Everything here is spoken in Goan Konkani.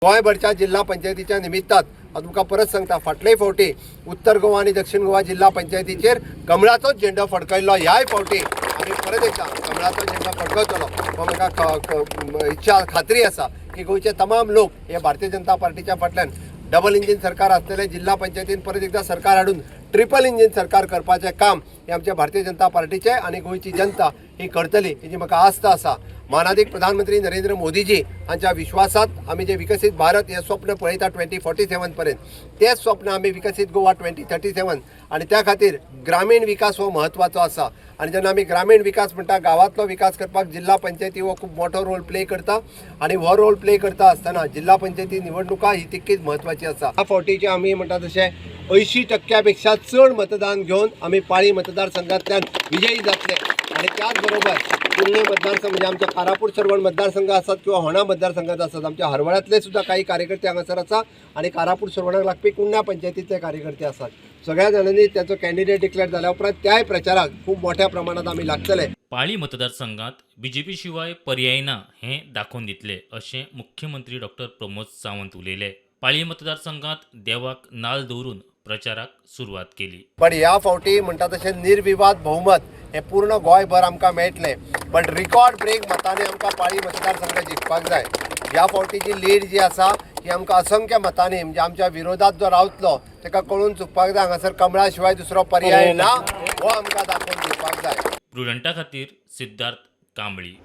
गोंयभरच्या जिल्हा पंचायतीच्या निमित्तात हांव तुमकां परत सांगता, फाटलेय फावटी उत्तर गोवा आनी दक्षिण गोवा जिल्हा पंचायतीचेर कमळाचोच झेंडो फडकयल्लो. ह्याय फावटी आमी परत एकदां कमळाचो झेंडो फडकयतलो हो म्हाका इच्छा, खात्री आसा की गोंयचे तमाम लोक हे भारतीय जनता पार्टीच्या फाटल्यान. डबल इंजीन सरकार आसतलें, जिल्हा पंचायतीन परत एकदां सरकार हाडून ट्रिपल इंजीन सरकार करपाचें काम हें आमच्या भारतीय जनता पार्टीचें आनी गोंयची जनता ही करतली हेजी म्हाका आस्त आसा. मानादीक प्रधानमंत्री नरेंद्र मोदीजी हांच्या विश्वासात आमी जे विकसीत भारत हें स्वप्न पळयता 2047 पर्यंत, तेच स्वप्न आमी विकसीत गोवा 2037 आनी त्या खातीर ग्रामीण विकास हो म्हत्वाचो आसा. आनी जेन्ना आमी ग्रामीण विकास म्हणटा, गांवांतलो विकास करपाक जिल्हा पंचायती हो खूब मोठो रोल प्ले करता आनी हो रोल प्ले करता आसतना जिल्हा पंचायती निवडणुका ही तितकीच म्हत्वाची आसा. ह्या फावटीचे आमी म्हणटा तशें 80% पेक्षा चड मतदान घेवन आमी पाळी मतदारसंघांतल्यान विजयी जातले. आनी त्याच बरोबर कुर्णे मतदारसंघ, म्हणजे आमच्या कारापूर सर्वण मतदारसंघ आसात किंवा होणा मतदारसंघात आसात, आमच्या हरवळ्यांतले सुद्दां काही कार्यकर्ते हांगासर आसा आनी कारापूर सर्वणाक लागपी कुर्ण्या पंचायतींतले कार्यकर्ते आसात. सगळ्या जाणांनी ताचो कॅन्डिडेट डिक्लेअर जाल्या उपरांत त्याय प्रचाराक खूब मोठ्या प्रमाणात आमी लागतले. पाळी मतदारसंघात बीजेपी शिवाय पर्याय ना हें दाखोवन दितले अशें मुख्यमंत्री डॉक्टर प्रमोद सावंत उलयले. पाळी मतदारसंघात देवाक नाल दवरून प्रचाराक सुरवात केली. पण ह्या फावटी म्हणटा तशें निर्विवाद बहुमत हें पूर्ण गोंयभर आमकां मेळटलें, बट रिकॉर्ड ब्रेक मतांनी आमकां पाळी मतदारसंघ जिखपाक जाय. ह्या फावटीची लीड जी आसा ही आमकां असंख्य मतांनी, म्हणजे आमच्या विरोधात जो रावतलो ताका कळून चुकपाक जाय, हांगासर कमळा शिवाय दुसरो पर्याय ना हो आमकां दाखोवन दिवपाक जाय. प्रुडंटा खातीर सिद्धार्थ कांबळी.